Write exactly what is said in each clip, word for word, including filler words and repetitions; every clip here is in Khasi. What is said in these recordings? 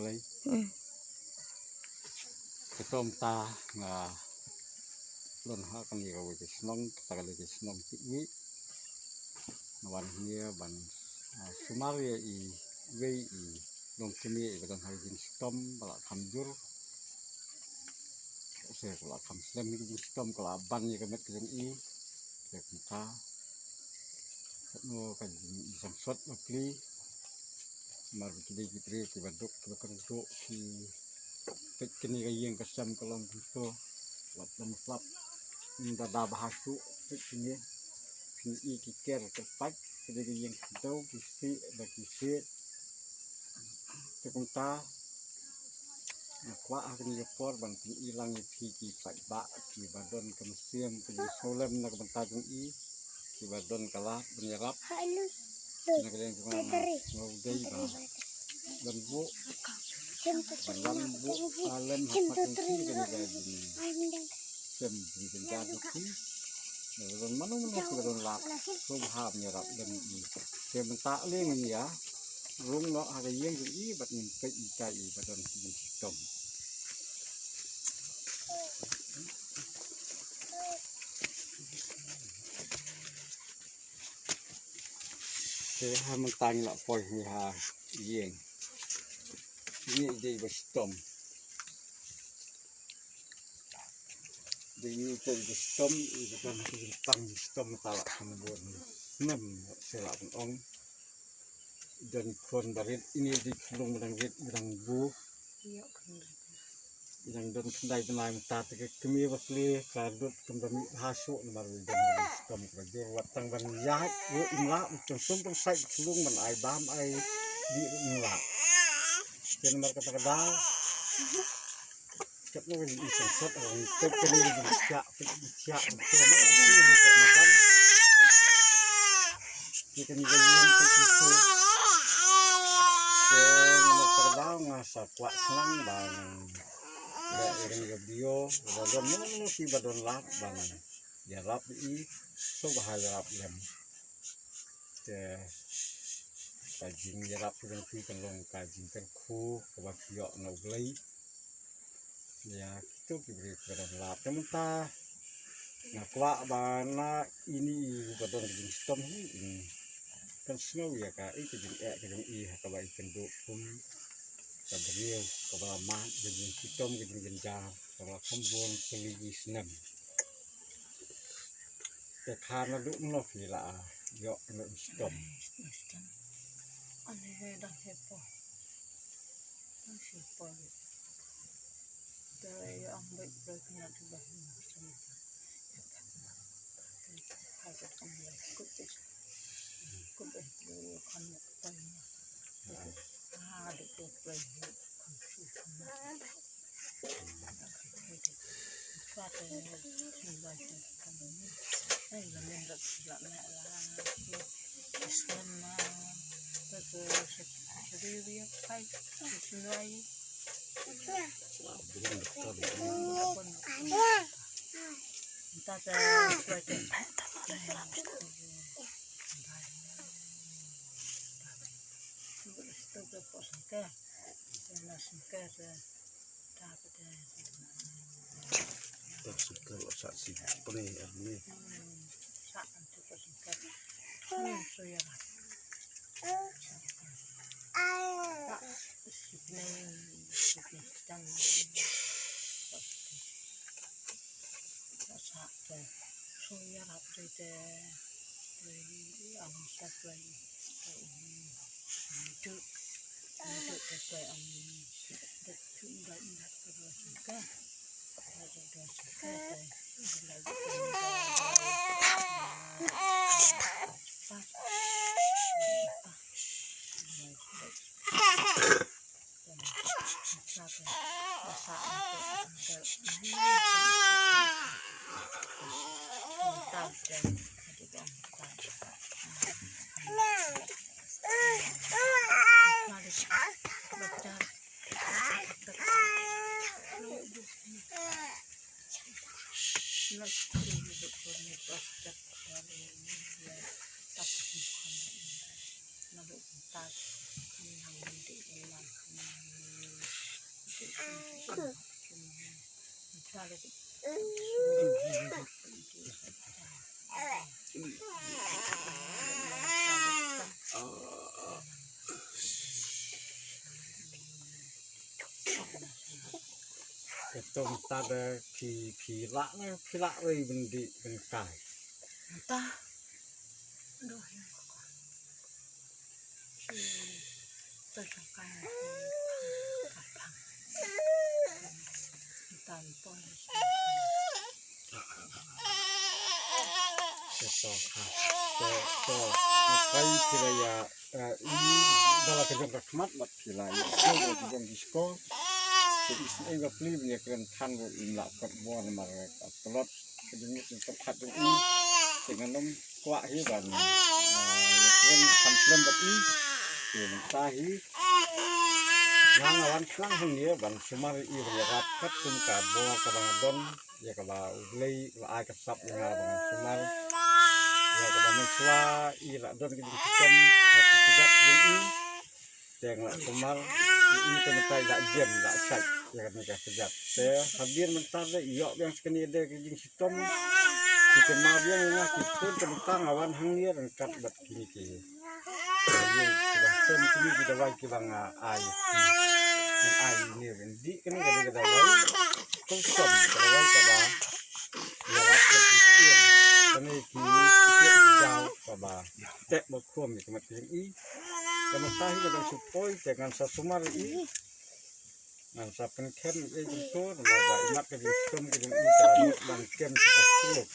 Lei. Ka tom ta nga lon ha kani ka wei ka shnong, kata ka lei ka shnong Tikwi. Nga wan hangne ban, ah, sumar ïa i wei i longkmie iba don ha ka jingshitom ba la kham jur. Se ba la kham slem ïa ka jingshitom, ka la ban ïa ka met ka jong i. Te kumta. Katno ka jingïasangsot bapli. Namar ba ki dei ki briew kiba duk kiba kyrduh ki peit kane ka ïing ka sem ka long kumto. Lap dang slap. Ynda da ba ha shuh peit kine. Phin i ki ker kyrpait kane ka ïing khyndew ki sih da ki sih. Te kumta nga kwah ha kane ka por ban pyni lang ïa phi ki paidbah kiba don ka mynsiem ka jingsngewlem na ka bynta jong i, kiba don ka lad ban ïarap na ka liang jong nga. Nga u dei ba ban buh, ban wan buh, ah, lem ha khmat jong phi kane ka jing sem jingkynja jong phi. Don mano mano kiba don lad, sngewbha ban ïarap lem ïa i. Te mynta lei ngin ïa rung noh ha ka ïing jong i bad ngin peit ïa i ba don ki jingshitom. Te ha mynta ngi la poi hi ha ïing. Ïing i dei ba shitom. Dei ïing i dei ba shitom, i ba don ha ka jingpang shitom ta la kham bun snem se la ban ong. Don khun barit, ine dei khlung ba dang rit ba dang bu. Ba dang don khyndai bnai mynta te ka kmie ba plie ka dut kum da mih bha shuh namar ba don ka shitom kaba jur, wat tang ban ïaid ruh im lah, tang sum tang sait khlung ban ai bam ai dih ruh im lah. Te namar kata ka daw Katno ka jingïasangsot, ah, peit kane ka jingthiah, peit ka jingthiah, peit ka jingthiah, peit ka jingthiah. Peit kane ka jingthiah, peit ka jingthiah. Te namar kata ka daw nga sa kwah khnang ba ngan leh ïa kane ka video, ba don mano mano kiba don lad ban ïarap ïa i, sngewbha ïarap lem. Te ka jingïarap ka jong phi kan long ka jingkyrkhu kaba phi ïoh na U Blei. Ïa kito ki briew kiba don lad. Te mynta nga kwah ba na ine i ruh ka don ka jingshitom hi, in kan sngew ïa ka, ïa ka jingeh ka jong i ha kaba i kynduh kum ka briew kaba la mad ka jingshitom ka jingkynja kaba la kham bun tylli ki snem. Te kha naduh mynno phi la ïoh kano ka jingshitom? Ani he dang he po. Dang he po. Te ïa ang baik baik na tu bah. Ha ka ang baik kut. Kut eh tu kan pai na. Ah, de kut pai kan su kan. Ka sngewkhlaiñ sha sipnei, eh, ne. Ka tong ta da phi, phi lah na, phi lah rei byndi bynkai. Ta. Doh, ya. Phi, to, to, kai, kai, kai. Tam, pon. Te to, ha. Te to, kai phi la ïa, eh, i, da la ka jong ka khmat bad phi la ïa, ka jong ki skul. Te i sneng ka pli ban ïa kren than ruh im lah kot bor namar ka tlot ka jong ngi ka phat ruh i. Te ngan ym kwah hi ban, eh, ïa kren than slem bad i. Te mynta hi nga nga wan shnang hangne ban sumar ïa i ban ïarap katkum ka bor kaba nga don. Ïa kaba U Blei u la ai ka sap ïa nga ba ngan sumar. Ïa kaba mynshuwa i la don ka jingshitom ha ki kjat jong i. Te nga la sumar ïa i te mynta i la jem, i la shait ïa kane ka kjat. Te hadien mynta de i ïoh biang sa kane de ka jingshitom. Ki kynmaw biang ïa nga, ki phone te mynta nga wan hangne ryngkat bad kine ki Ïa, kiba sem kine ki dawai kiba nga ai. Ngan ai ine, ngan dih kane ka dei ka dawai. Kong som ka dawai kaba ïarap ka ki ïing. Kane ki ïing ki jaw kaba teh ba khum ïa ka mat ka jong i. Ka mynta hi ka dang shu poi te ngan sa sumar ïa i. Ngan sa pynkhem ïa i kumto namar ba i mat ka jingshitom ka jong i ka mut ban kem sha ka suk.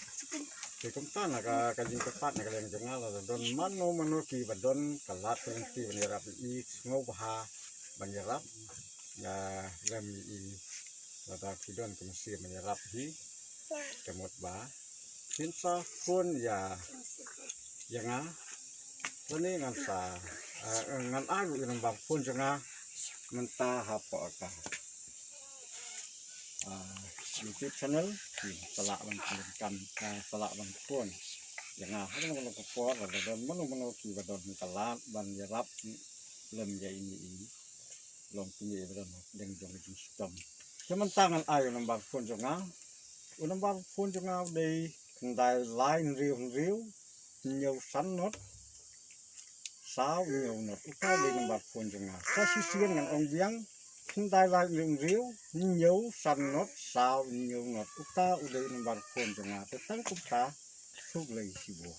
Te kumta na ka, ka jingkyrpad na ka liang jong nga, lada don mano mano kiba don ka lad ka lynti ban ïarap ïa i, sngewbha ban ïarap ïa lem ïa i. Lada ki don ka mynsiem ban ïarap hi, ka mut ba phin sa phone ïa, ïa nga. Lane ngan sa, eh, ngan ai ruh ïa number phone jong nga mynta hapoh ka, ah, YouTube channel. Phi sa lah ban pyndonkam, eh, sa lah ban phone ïa nga ha kano kano ka por, lada don mano mano kiba don ka lad ban ïarap lem ïa ine i longkmie ba don hapdeng jong ka jingshitom. Te mynta ngan ai u number phone jong nga. U number phone jong nga u dei khyndai lai hynriew hynriew hynñiew san not saw hynñiew not. Uta u dei number phone jong nga. Sa shisien ngan ong biang, khyndai lai hynriew hynriew hynñiew san not saw hynñiew not. Uta u dei number phone jong nga. Te tang kumta, khublei shibun.